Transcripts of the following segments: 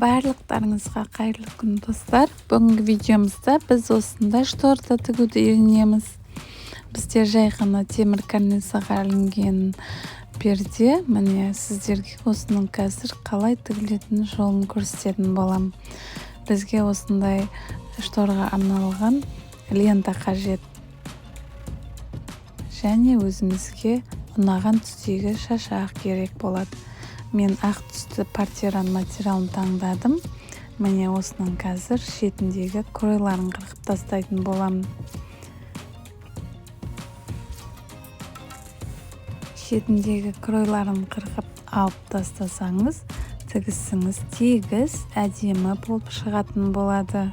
Барлықтарыңызға қайырлы күн, достар! Бүгінгі видеомызда біз осындай шторды тігуді үйренеміз. Бізде жай ғана темір карнизаға ілінген перде. Міне, сіздерге осының қазір қалай тігілетін жолын көрсететін боламын. Бізге осындай шторға арналған лента қажет және өзімізге ұнаған түстегі шашақ керек болады. Мен ақ түсті портьера материалын таңдадым. Міне, осының қазір шетіндегі кройларын қырқып тастайтын боламын. Шетіндегі кройларын қырқып алып тастасаңыз, тігісіңіз тегіс, әдемі болып шығатын болады.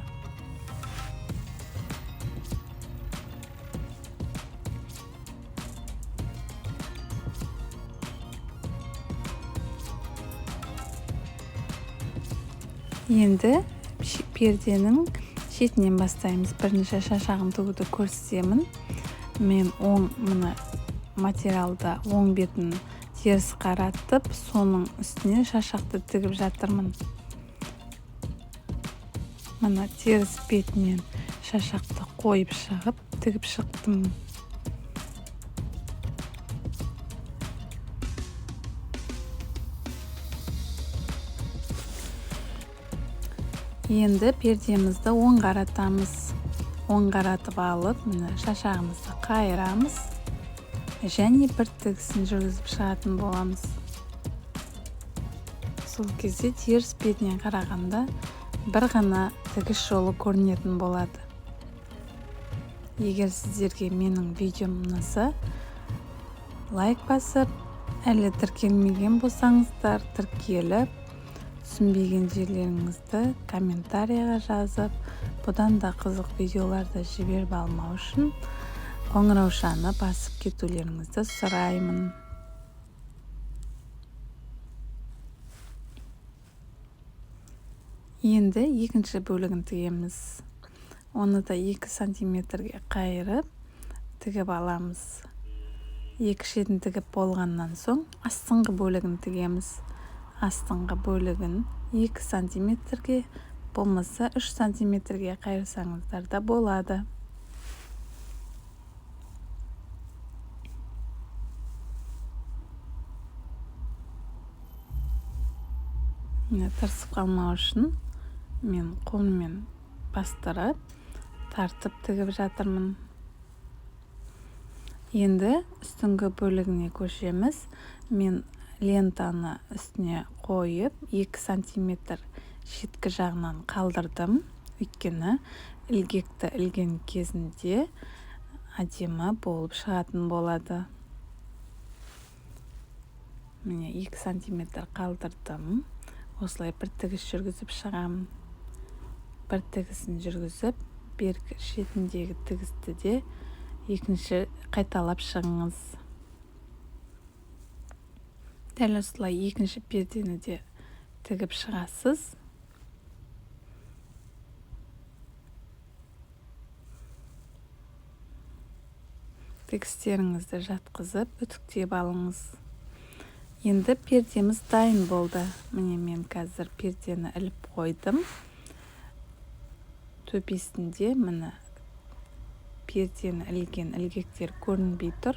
Енді перденің шетінен бастаймыз. Бірінші шашағын тігуді көрсетемін. Мен оң мына материалды оң бетін теріс қаратып, соның үстіне шашақты тігіп жатырмын. Мына теріс бетінен шашақты қойып шығып, тігіп шықтым. Енді пердемізді оң қаратамыз. Оң қаратып алып, міне, шашағымызды қайырамыз және бір тігісін жүргізіп шығатын боламыз. Сол кезде теріс бетінен қарағанда бір ғана тігіс жолы көрінетін болады. Егер сіздерге менің видеом ұнаса, лайк басып, әлі тіркелмеген болсаңыздар, тіркеліп, түсінбеген жерлеріңізді комментарийға жазып, бұдан да қызық видеоларды жіберіп алмау үшін қоңыраушаны басып кетулеріңізді сұраймын. Енді екінші бөлігін тігеміз. Оны да 2 сантиметрге қайырып тігіп аламыз. Екі шетін тігіп болғаннан соң астыңғы бөлігін тігеміз. Астыңғы бөлігін 2 сантиметрге, болмаса 3 сантиметрге қайырсаңыздар да болады. Міне, тырысып қалмау үшін мен қолыммен бастырып, тартып тігіп жатырмын. Енді үстіңгі бөлігіне көшеміз. Мен лентаны үстіне қойып, 2 сантиметр шеткі жағынан қалдырдым. Өйткені ілгекті ілген кезінде әдемі болып шығатын болады. Міне, 2 сантиметр қалдырдым. Осылай бір тігіс жүргізіп шығамын. Бір тігісін жүргізіп, бергі шетіндегі тігісті де екінші қайталап шығыңыз. Дәл осылай екінші пердені де тігіп шығасыз. Тігістеріңізді жатқызып, үтіктеп алыңыз. Енді пердеміз дайын болды. Міне, мен қазір пердені іліп қойдым. Төбесінде міне пердені ілген ілгектер көрінбей тұр.